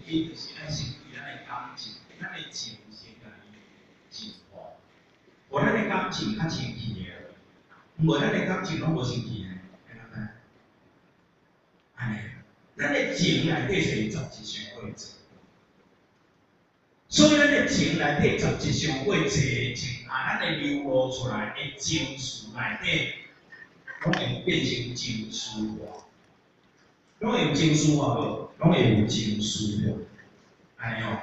去，就是愛先對咱的感情，咱的情先共伊淨化，予咱的感情較清氣的，無咱的感情攏無清氣的，會當知？按呢，咱的情內底是雜質傷過濟，所以咱的情內底雜質傷過濟情啊，咱的流露出來的情緒內底，攏會變成情緒化，攏會有情緒化無？攏會有情緒化，按呢哦。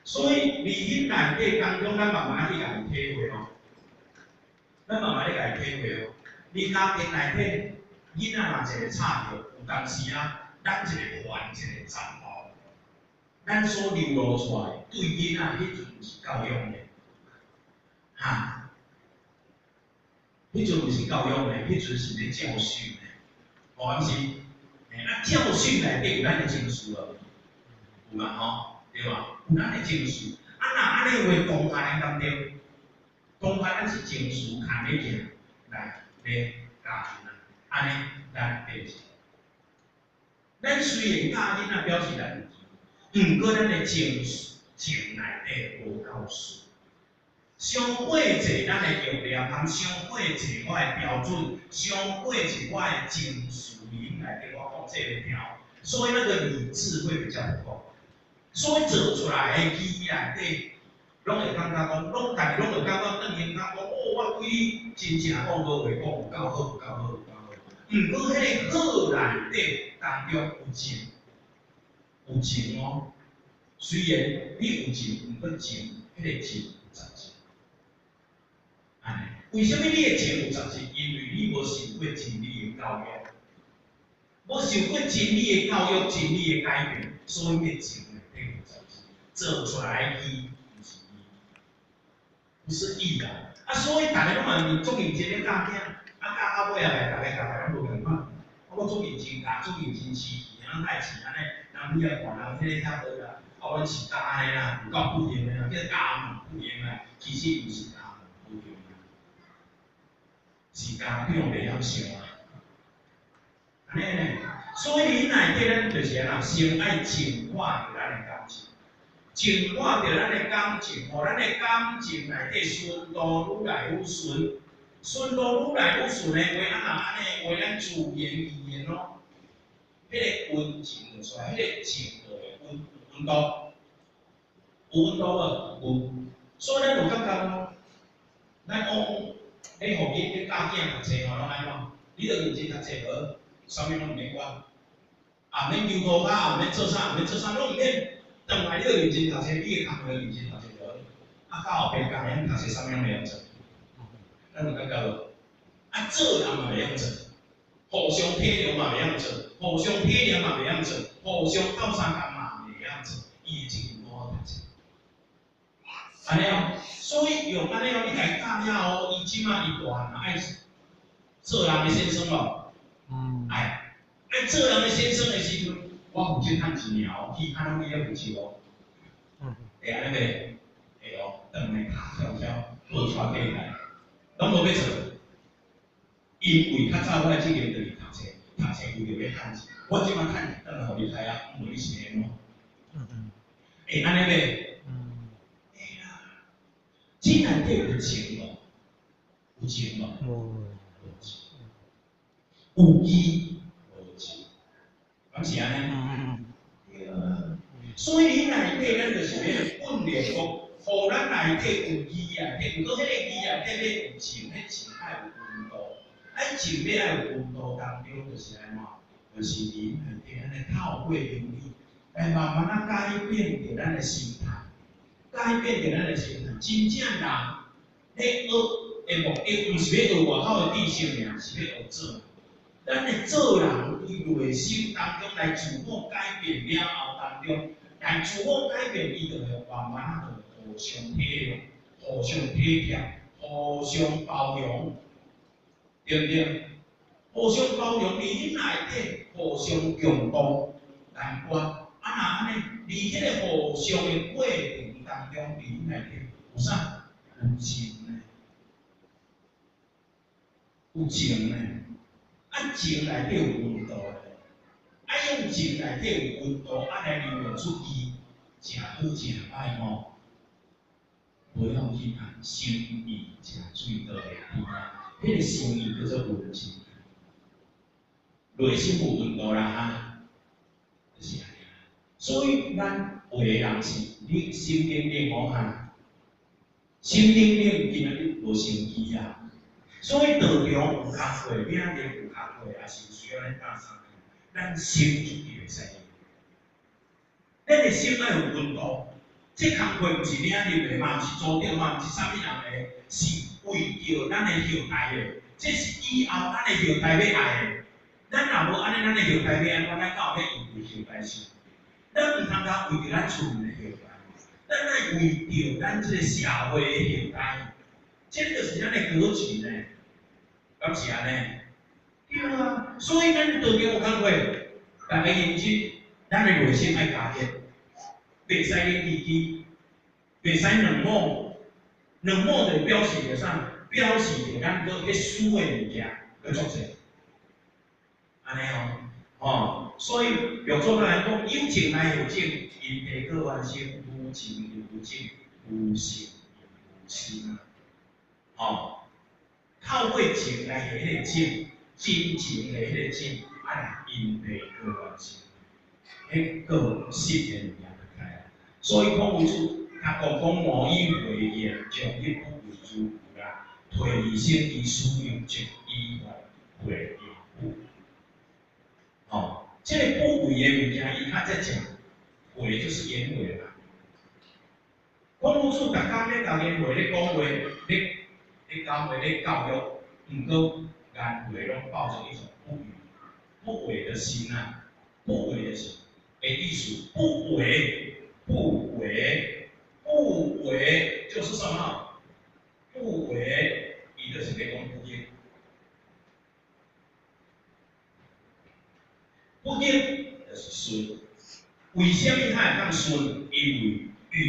所以，佇彼內底當中，咱慢慢去共伊體會哦。咱慢慢咧共伊體會哦。佇家庭內底，囡仔若一个吵著，有當時啊，咱一个煩，一個雜鬧，咱所流露出來對囡仔彼陣毋是教養的，哈？彼陣毋是教養的，彼陣是咧教訓的，哦，毋是？欸，啊，教訓內底有咱的情緒無？有嘛吼，對吧？有咱的情緒。啊，若按呢話當下咧敢對？當下咱是情緒牽咧行來咧教囡仔，按呢咱變成。咱雖然教囡仔表示咱有情，毋過咱的情緒情內底無夠順。傷過濟咱的欲念，通傷過濟我的標準，傷過濟我的情緒內底，我控制袂牢，所以那個理智會比較不夠。所以做出來的語內底，攏會感覺講，攏家己攏會感覺轉型講，哦，我對你真正講好話，講有夠好，有夠好，有夠好。毋過彼個好內底當中有情，有情哦。雖然你有情，毋過情，彼個情有雜質。按呢，為啥物你的情有雜質？因為你無受過真理的教育，無受過真理的教育、真理的改變，所以你的情內底有雜質，做出來的義毋是義，不是義啦。啊，所以逐个攏嘛足認真咧教囝，啊教到尾仔來，逐个教來攏無仝款。啊，我足認真教，足認真飼魚，咱愛飼按呢，人遐看人彼個遐好啦，啊，阮是教按呢啦，有夠不行的啦，叫教毋不行啦，其實毋是教毋不行啦，是家長袂曉想啊。按呢呢，所以你內底咱就是按怎，先愛淨化著咱的感情，淨化著咱的感情，予咱的感情內底順度愈來愈順，順度愈來愈順的話，啊若按呢話，咱自然而然咯，彼個溫情就出來，彼個情就會溫溫度，有溫度無？有。所以咱有感覺咯，咱講咧，予囡咧教囝讀冊吼，攏按怎？你著認真讀冊無？啥物攏毋免管，也毋免求塗跤，也毋免做啥，也毋免做啥，攏毋免。轉來你著認真讀冊，你的工課認真讀冊就好。啊，到後壁教咱讀冊，啥物攏袂曉做，咱有感覺無？啊，做人嘛袂曉做，互相體諒嘛袂曉做，互相體諒嘛袂曉做，互相鬥相共嘛袂曉做，伊會真好好讀冊。按呢哦，所以用按呢哦，你共伊教了後，伊這馬伊大漢愛做人的先生無？愛，愛做人的先生的時陣，我負責趁錢爾哦，其他攏伊咧負責哦。會按呢袂？會哦，轉來跤翹翹，無帶起來，攏無欲做。因為較早我的職業就是讀冊，讀冊為著欲趁錢，我這馬趁錢轉來予你開啊，毋你是按怎？會按呢袂？會啦。這內底有情無？有情無？無情。有義無情，敢是按呢？對啊。所以你內底咱就是欲訓練講，予咱內底有義啊，毋過彼個義啊，底欲有情，彼情愛有溫度，愛情欲愛有溫度當中，就是按怎？就是佇內底按呢透過真理，來慢慢仔改變著咱的心態，改變著咱的心態。真正人咧學的目的，毋是欲學外口的知識爾，是欲學做人。咱的做人對內心當中來自我改變了後當中，來自我改變，伊就會慢慢仔就會互相體諒、互相體貼、互相包容，對毋對？互相包容，佇彼內底互相共度難關。啊，若按呢，佇彼個互相的過程當中，佇彼內底有啥？有情呢？有情呢？啊，情內底有溫度咧，啊，用愛情內底有溫度，啊來流露出去，誠好誠歹吼。無要緊啊，心意誠水都會甜啊。彼個心意叫做溫情，內心有溫度啦哈，就是按呢。所以咱有的人是你心冷冷哦哈，心冷冷今仔日無生機啊。所以道場有工課，領禮有工課，也是有需要咱搭相共。咱心絕對袂使冷，咱的心愛有溫度。這工課毋是領入的，嘛毋是組長，嘛毋是啥物人的，是為著咱的後代的。這是以後咱的後代欲愛的。咱若無按呢，咱的後代欲按怎？咱敢有欲為後代想？咱毋通干為著咱厝內的後代，咱愛為著咱這個社會的後代。這個就是咱的格局呢，敢是按呢？對啊，所以咱道場有工課，逐家認真，咱的內心愛加熱，袂使冷吱吱，袂使冷漠，冷漠就表示著啥？表示著咱閣彼輸的物件閣足濟，按呢哦，吼，所以六祖來講，有情來有情，因地過完成，無情又無情，無性又無心啊，吼，透過情來下彼個種，真情的彼個種，啊來因地過完成，彼個實的物件就開啊。所以孔夫子他講講無以為言，將一不為諸有啦，退而生其使用情以來回應不。吼，這個不為的物件，伊較才食，為就是言為嘛。孔夫子逐工咧共言話咧講話，咧咧教話咧教育，毋過言話攏抱著一種不為不為的心啊，不為的心的意思，不為不為不為就是什麼？不為，伊就是咧講不義。不義就是順。為啥物他會當順？因為愚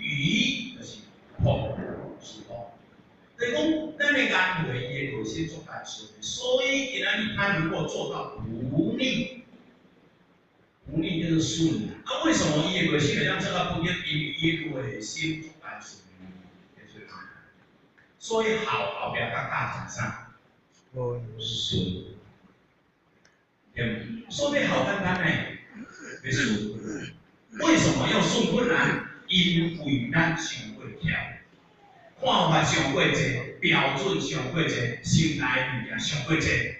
愚就是樸是樸。就是講，咱的言話伊的內心足單純的，所以今仔日他能夠做到不逆，不逆就是順啊。為什麼伊的內心會當做到不逆？因為伊的內心足單純。所以孝後壁閣加一啥？順。對毋？所以孝簡單呢，欲順。為什麼要順不難？因為咱傷過巧，看法傷過濟，標準傷過濟，心內物件傷過濟，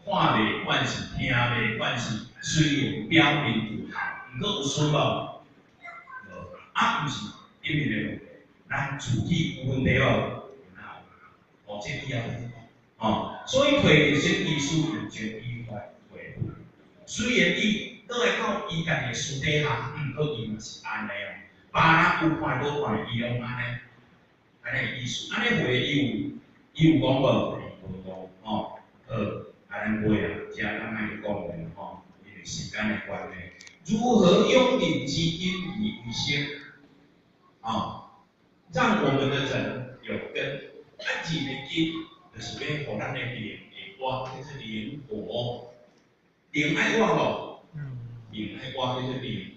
看袂慣勢，聽袂慣勢，雖然表面有孝，毋過有順無？無。啊，毋是頂面的問題，咱自己有問題無？哦，這以後哦，所以提日生意思用情依法回復。雖然伊倒來到伊家己的私底下，毋過伊嘛是按呢哦。別人有看無看，伊攏按呢，按呢意思。按呢話伊有伊有講無？伊無講吼。好，啊咱尾啊，遮咱莫閣講了吼，因為時間的關係。如何用人之根以為生？哦，讓我們的人有根。啊，人的根就是欲予咱的靈會活，叫做靈活。靈愛活無？靈愛活叫做靈